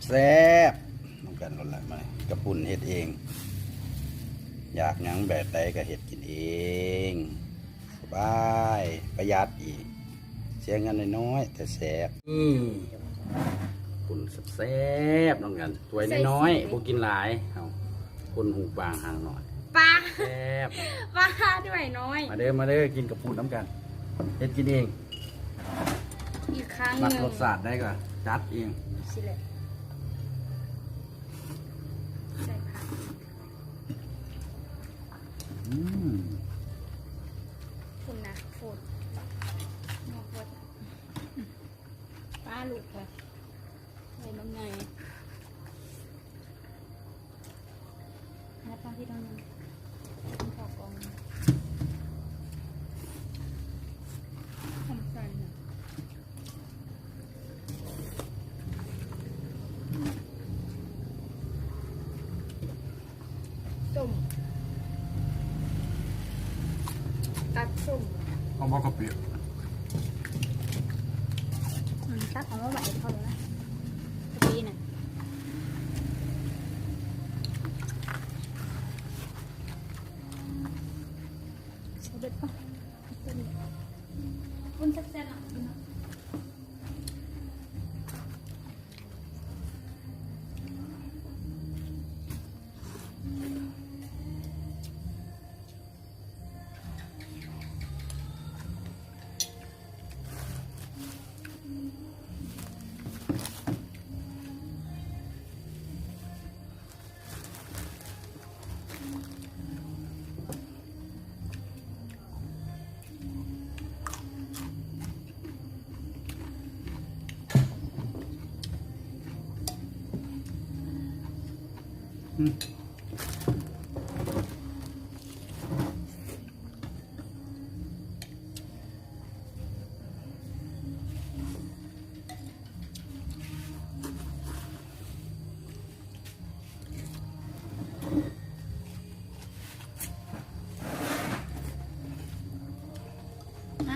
ແຊບໆ ນຳກັນໂລດລະ ມາ ກະປຸ້ນເຮັດເອງ ຢາກຫຍັງແບບໃດກະເຮັດກິນເອງ ສະບາຍ ປະຢັດອີກ ເສຍເງິນນ້ອຍໆ ແຕ່ແຊບ. ນີ້ ປຸ້ນແຊບໆ ນຳກັນ ຖ້ວຍນ້ອຍໆ ບໍ່ກິນຫຼາຍ ເອົາ ຄົນຫູບາງຫາງໜ້ອຍ ປາ ແຊບ ປາ ຖ້ວຍນ້ອຍ ມາເດີ ມາເດີ ກິນກະປຸ້ນນຳກັນ ເຮັດກິນເອງ ອີກຄັ້ງໜຶ່ງ ມັກລົດຊາດໃດກະຈັດເອງ ຊິແຫຼະ ໃສ່ຜັກ ອືມ ພຸ້ນນະ ໂພດ ໂພດ ປາລູກເອີຍ ໃສ່ບັກໃຫຍ່ ແລ້ວປາທີ່ຕ້ອງ ເຂົ້າກ່ອງ ທຳໃສ່ນະ ສົ້ມ ຕັດສົ້ມ ເອົາບໍ່ກະປິ ອືມ ຕັກເອົາມາໄວ້ເຂົາແລ້ວນະ ກະປິນະ ເອົາເບິດກ່ອນ ເອົາຕົວນີ້ ປຸ້ນແຊບໆ ນະ. ອື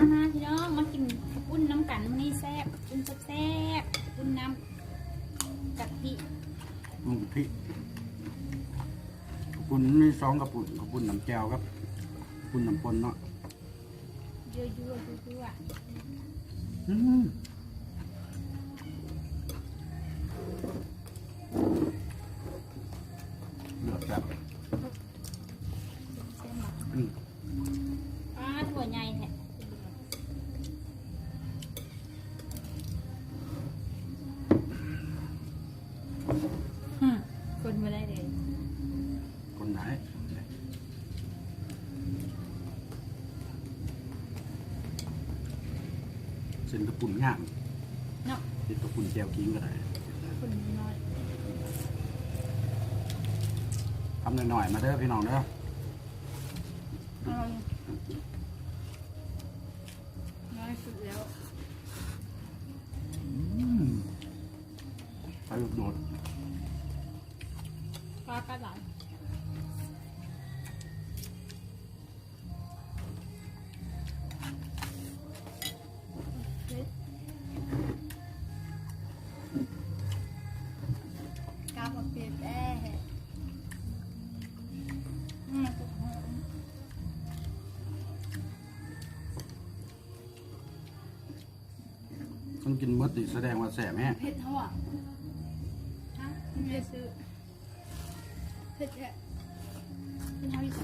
ມ ມາໆ ພີ່ນ້ອງ ມາກິນເຂົ້າປຸ້ນນຳກັນ ມື້ນີ້ແຊບ ເຂົ້າປຸ້ນແຊບໆ ເຂົ້າປຸ້ນນ້ຳກະທິ ເຂົ້າປຸ້ນກະທິ ເຂົ້າປຸ້ນມີສອງເຂົ້າປຸ້ນ ເຂົ້າປຸ້ນນ້ຳແຈ່ວກັບເຂົ້າປຸ້ນນ້ຳປົ່ນເນາະ. ຍົວໆ ຍົວໆ ອືມ ເລືອດແຊບ ອືມ ປາ ຖ້ວຍໃຫຍ່ແທ້ ອືມ ຄົນບໍ່ໄດ້ເລີຍ ຄົນຫຼາຍ ເສັ້ນເຂົ້າປຸ້ນງາມເນາະ ເຮັດເຂົ້າປຸ້ນແຈ່ວກິນກະໄດ້ ເຂົ້າປຸ້ນນ້ອຍ ຄຳນ້ອຍໆ ມາເດີພີ່ນ້ອງເດີ ອືມ ນ້ອຍສຸດແລ້ວ ອືມ ໄປໂດດ ປາກະຫຼາຍ ເຜັດ ກາບມາເຜັດແດ່ ອືມ ມັນກິນໝົດນີ້ສະແດງວ່າແຊບແຮງ ເຜັດເຮົາອະ ຮະ ເຜັດ ເຜັດແທ້ ເຜັດເຮົາຢູ່ໃສ?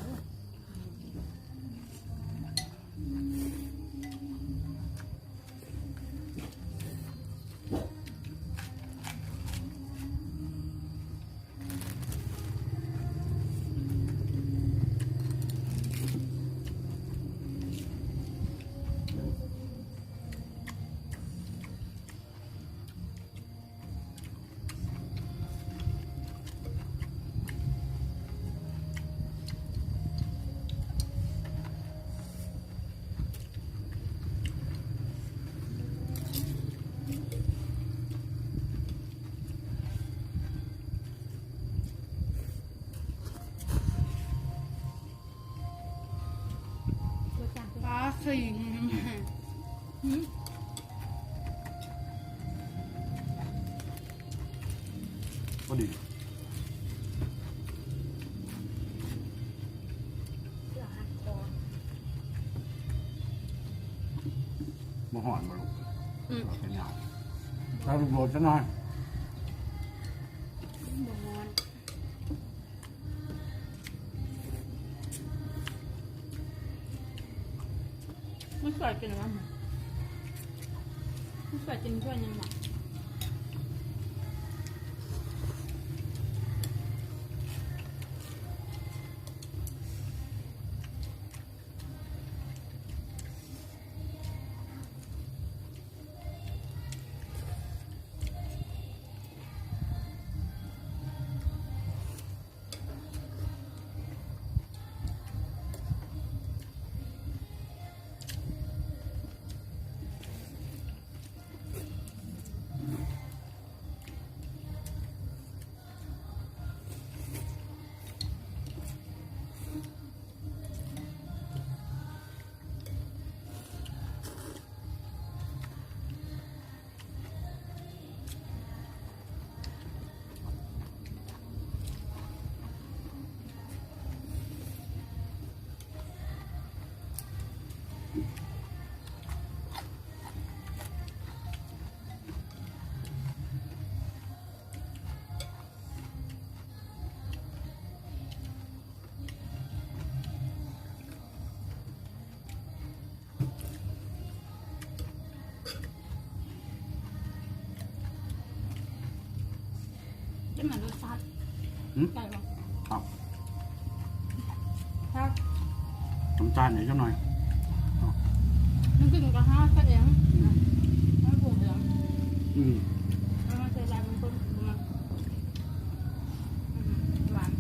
ປາ ເຄີຍ ຫືມ? ພໍດີ. ບໍ່ຮ້ອນບໍ່ລູກ? ອືມ ເປັນຫຍັງ? ຖ້າລູກໂດດຈັກໜ່ອຍ. ບໍ່ຮ້ອນ. ມັນຊ່ວຍກິນຫຍັງ? ມັນຊ່ວຍກິນ ຊ່ວຍຫຍັງຫວາ? ເປັນຫຍັງ ລົດຊາດ ຫືມ ໄດ້ບໍ່? ຄັບ ຄັບ ນ້ຳຕານອີກຈັກໜ່ອຍ. ນ້ຳຈິ້ມກໍຫາໃສ່ເອງ ອືມ ເຮົາປຸງເອງ. ອືມ ເອົາມາໃສ່ຫຼາຍ ບາງຄົນບໍ່ມັກ. ອືມ ຫວານ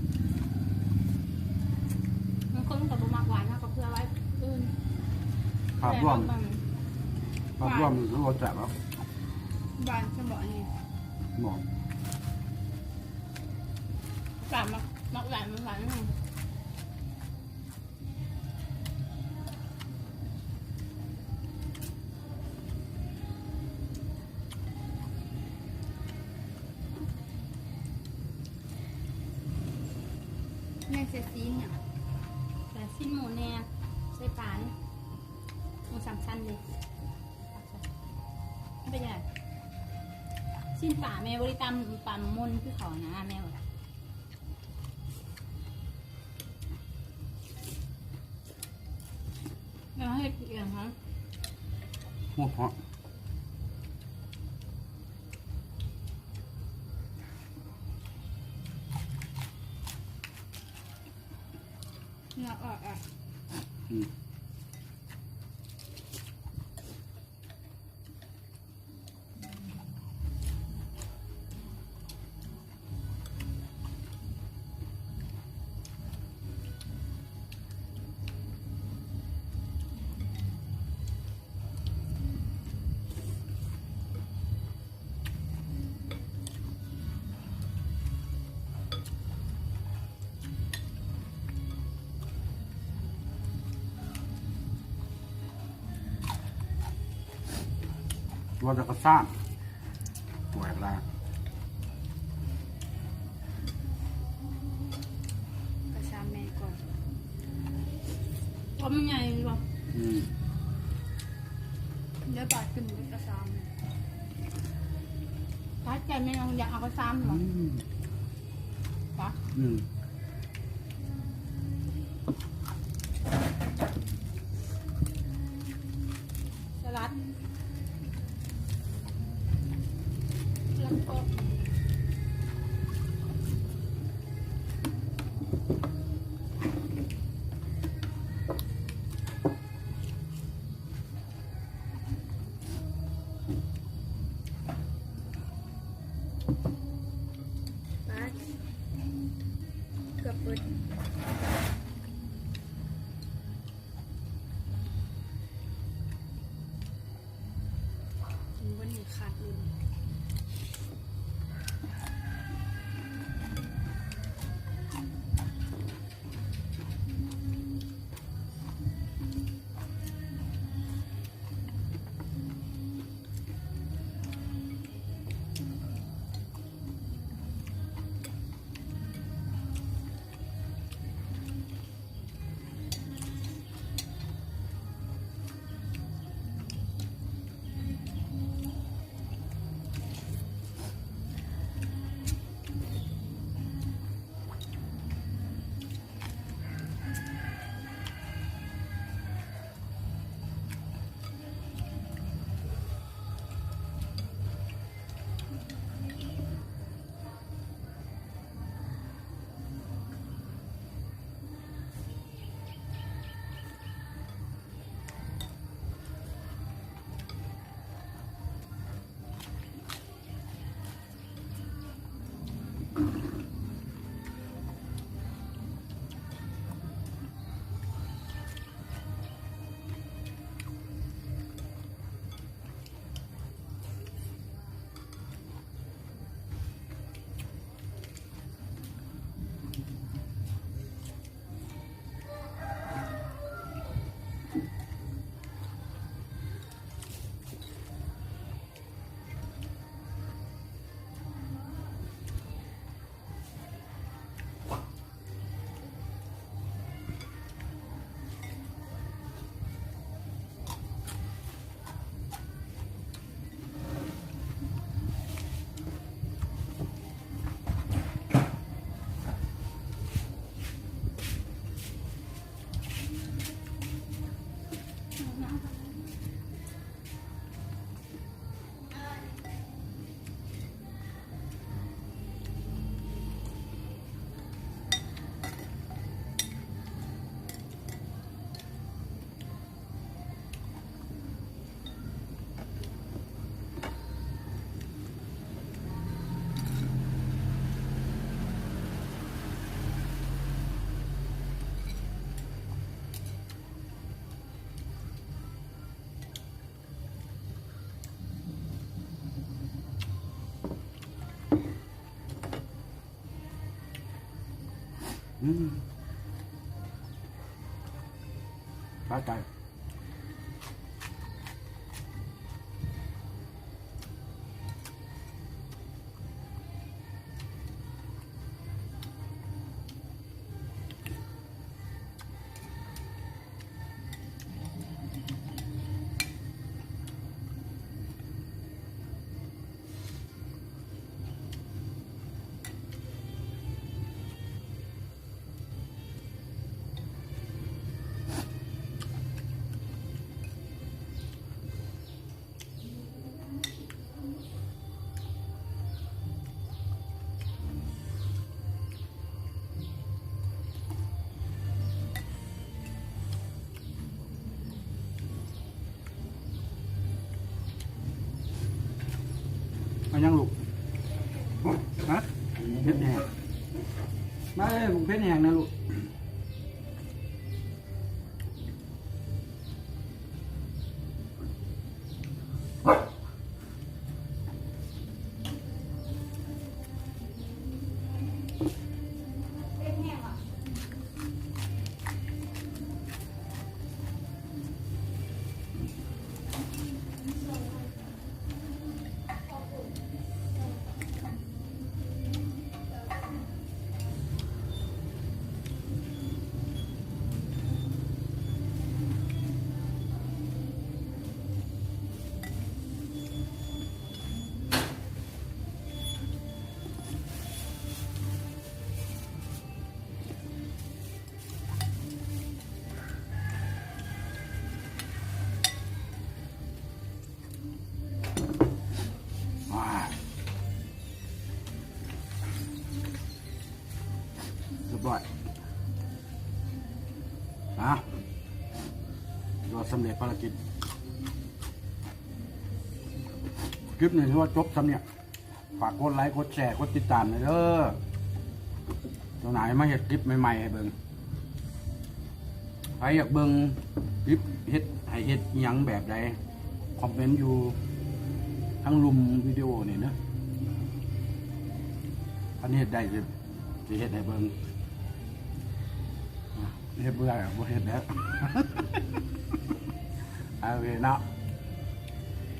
ບາງຄົນກໍບໍ່ມັກຫວານ ເຮົາກໍເຜື່ອໄວ້ອື່ນ. ພາບລວມ ແຕ່ວ່າມັນ ພາບລວມມັນຄືບໍ່ແຊບແລ້ວ. ຫວານຊະບໍ່ອັນນີ້? ບໍ່ ກະມັກ ມັກຫວານ ມັກຫວານ. ແມ່ໃສ່ຊີ້ນຫຍັງ? ໃສ່ຊີ້ນໝູແດ່ ໃສ່ປານີ້ ໝູສາມຊັ້ນເດ້. ເປັນຫຍັງ? ຊີ້ນປາແມ່ບໍ່ໄດ້ຕຳປາໝົນຄືເຂົານະ ແມ່ວ່າ. ແລ້ວເຮັດເອງຫະ? ໂອ້ ເນາະ ເໜື່ອອອກອ່ະ. ອືມ. ວ່າແຕ່ກະຊາມ ສວຍລະ ກະຊາມແມ່ກ່ອນ ຄວາມໃຫຍ່ບໍ່? ອືມ ດຽວບາດຂຶ້ນກະຊາມ ຖ້າໃຈແມ່ນ້ອງຢາກເອົາກະຊາມບໍ່? ອືມ ປະ ອືມ. ສະຫຼັດ ສະຫຼັດກໍ ປາດ ເກືອບເບິດ ກິນບໍ່ໜີຂາດເລີຍ. ອ ອືມ ສະໃຈ. ເອົາຫຍັງລູກ? ຮະ? ເຜັດແຮງ. ມາເອີຍ ເຜັດແຮງນະລູກ. ອ່າ ຮຽບຮ້ອຍ ອ່າ ຖືວ່າສຳເລັດພາລະກິດ. ຄລິບນີ້ຖືວ່າຈົບສ່ຳນີ້. ຝາກກົດໄລ ກົດແຊ ກົດຕິດຕາມແດ່ເດີ. ເຈົ້ານາຍມາເຮັດຄລິບໃໝ່ໆໃຫ້ເບິ່ງ. ໃຜຢາກເບິ່ງຄລິບເຮັດ ໃຫ້ເຮັດອີ່ຫຍັງແບບໃດ ຄອມເມັນຢູ່ທາງລຸ່ມວິດີໂອນີ້ເດີ. ຄັນເຮັດໄດ້ຊິ ຊິເຮັດໃຫ້ເບິ່ງ. ເຮັດບໍ່ໄດ້ກໍບໍ່ເຮັດແລ້ວ. ໂອເຄເນາະ.